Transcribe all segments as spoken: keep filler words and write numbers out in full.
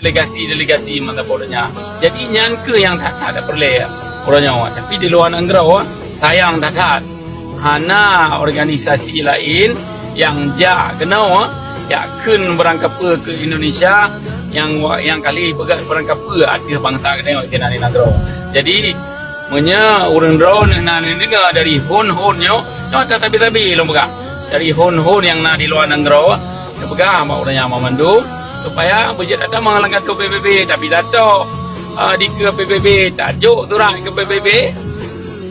delegasi-delegasi mantong boh donya. Jadi nyan keuh nyang that-that peureulée uroe nyoe. Tapi di luwa nanggroe, sayang that-that, hana organisasi laén nyang jak keunoe, jak kheun beurangkapeue keu Indonesia, nyang wa-, nyang kali peugah beurangkapeue ateueh bansa geutanyoe di nanggroe. Jadi, meunyoe ureuëng droeneuh na neudeungoe dari hon-hon nyoe, nyoe that tabi-tabi lôn peugah. Dari hon-hon nyang na di luwa nanggroe, teupeugah bak ureuëng nyan mandum, supaya beujeuet tatamong lam kantor P B B, tapi datang, ah, dikeue P B B, tajok surat keu P B B,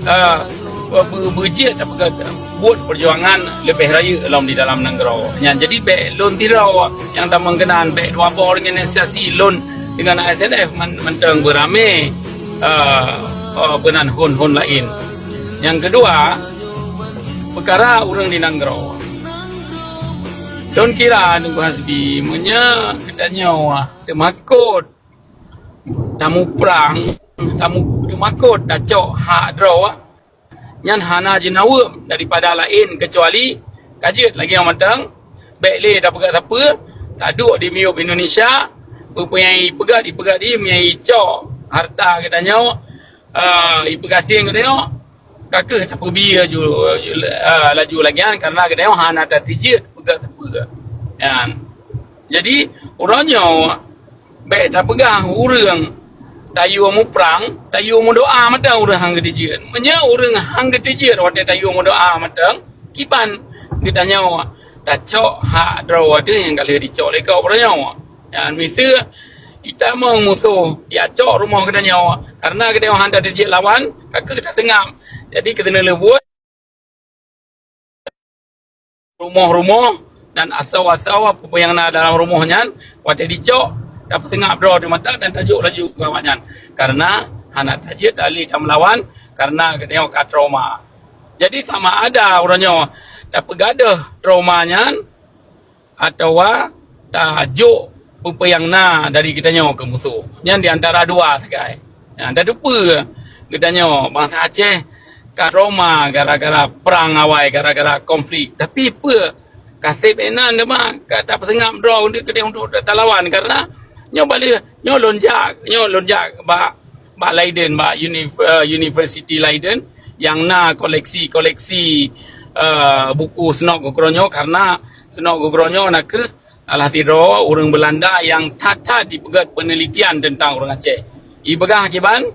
ah, be-, be-, beujeuet tapeugah buet peujuangan leubeh rayeuk lom di dalam nanggroe. Nyan jadi bék lôn sidroe nyang tamong keunan, bék dua boh organisasi lôn deungon A S N F man-, mantong beuramé, ah, ah, beunan hon-hon laén. Nyang keudua, peukara ureuëng di nanggroe. Lôn kira, Teungku Hasbi, meunyoe geutanyoe teumakot tamuprang, tamu-, teumakot tacok hak droe, nyan hana jeunaweueb daripada laén keucuali ka jeuet lagée nyoe mantong, bék lé tapeugah sapeue, taduek di miyueb Indonesia, peue-peue nyang ipeugah, ipeugah di, meunyo icok hareuta geutanyoe, ah, ipeugasien geutanyoe, ka kheueh tapeubie laju, ah, laju lagée nyan, karena geutanyoe hana tateubiet peugah sapeue. Nyan. Jadi, uroe nyoe, bék tapeugah ureuëng tayue muprang, tayue meudoá mantong ureuëng han geuteubiet. Meunyoe ureuëng han geuteubiet watée tayue meudoá mantong, kiban geutanyoe tacok hak droe teuh nyang ka lheueh jicok lé gob uroe nyoe. Nyan miseue itamong musoh, icok rumoh geutanyoe, karena geutanyoe han tateubiet lawan, ka kheueh taseungab. Jadi, keuneulheueh buet rumoh-rumoh dan asoe-asoe peue-peue nyang na dalam rumoh nyan, watée jicok, tapeuseungab droe di mata dan tajok laju keu awaknyan. Karena hana tajeuet lé tameulawan, karena geutanyoe ka trauma. Jadi, sama ada uroe nyoe tapeugadôh trauma nyan, atawa tajok peue-peue nyang na dari geutanyoe keu musoh. Nyan di antara dua sagai. Nyan, tateupeue geutanyoe bansa Aceh ka trauma gara-gara prang awai, gara-gara konflik. Tapi peue ka seb inan teuma ka tapeuseungab droe untuk keudeh untuk talawan, karena nyoe balik, nyoe lôn jak, nyoe lôn jak bak, bak Leiden, bak uni-, eh, University Leiden nyang na koleksi-koleksi, eh, buku Snouck Hurgronje, karena Snouck Hurgronje na kheueh salah sidroe ureuëng Beulanda nyang that-that jipeugét peunelitian teuntang ureuëng Aceh. Ipeugah kiban,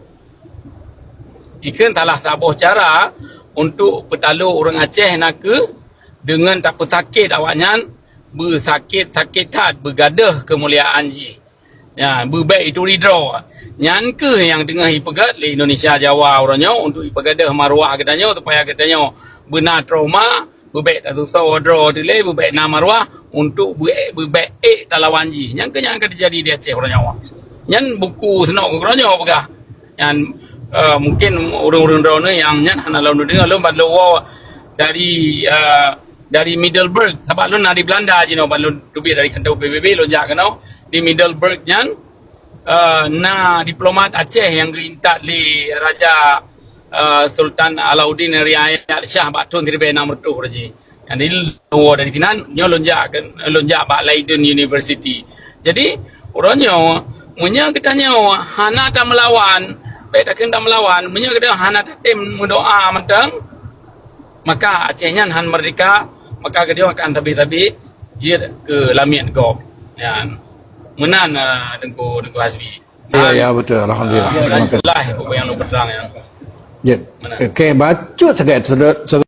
ikheun salah saboh cara untuk peutalo ureuëng Aceh na kheueh deungon tapeusakét awaknyan, beusakét-sakét that beugadôh keumuliaan jih. Ya, beubék ituri droe. Nyan kheueh nyang teungoh ipeugét lé Indonesia Jawa uroe nyoe untuk ipeugadôh maruah geutanyoe supaya geutanyoe beuna trauma, beubék tasusoe droe teuh lé, beubék na maruah untuk beu-, beubék ék talawan jih. Nyan kheueh nyang ka teujadi di Aceh uroe nyoe. Nyan buku Snouck Hurgronje peugah. Nyan, eh, mungkin ureuëng-ureuëng droeneuh nyang nyan hana lôn deungoe, lôn ban lôn woe dari, eh, dari Middelburg, sabab lôn na di Beulanda jinoe, ban lôn teubiet dari kantô P B B, lôn jak keunoe di Middelburg nyan, eh, na diplomat Aceh nyang geuintat lé Raja, eh, Sultan Alauddin Riayat Shah bak thon siribée nam reutôh uroe jih. Jadi, lôn dari sinan, nyoe lôn jak ke, lôn jak bak Leiden University. Jadi, uroe nyoe, meunyoe geutanyoe hana tameulawan, bék takheun tameulawan, meunyoe geutanyoe hana tatem meudoá mantong, maka Aceh nyan han meurdeka, maka geutanyoe akan sabe-sabe jeuet keu lamiet gob. Nyan. Meunan, ah, Teungku, Teungku Hasbi. Ya, ya, betul. Alhamdulillah. Ah, terima kasih. Alhamdulillah, buku nyang lôn peutrang nyan. Ya. Meunan. Okey, bacut sagai, saudara,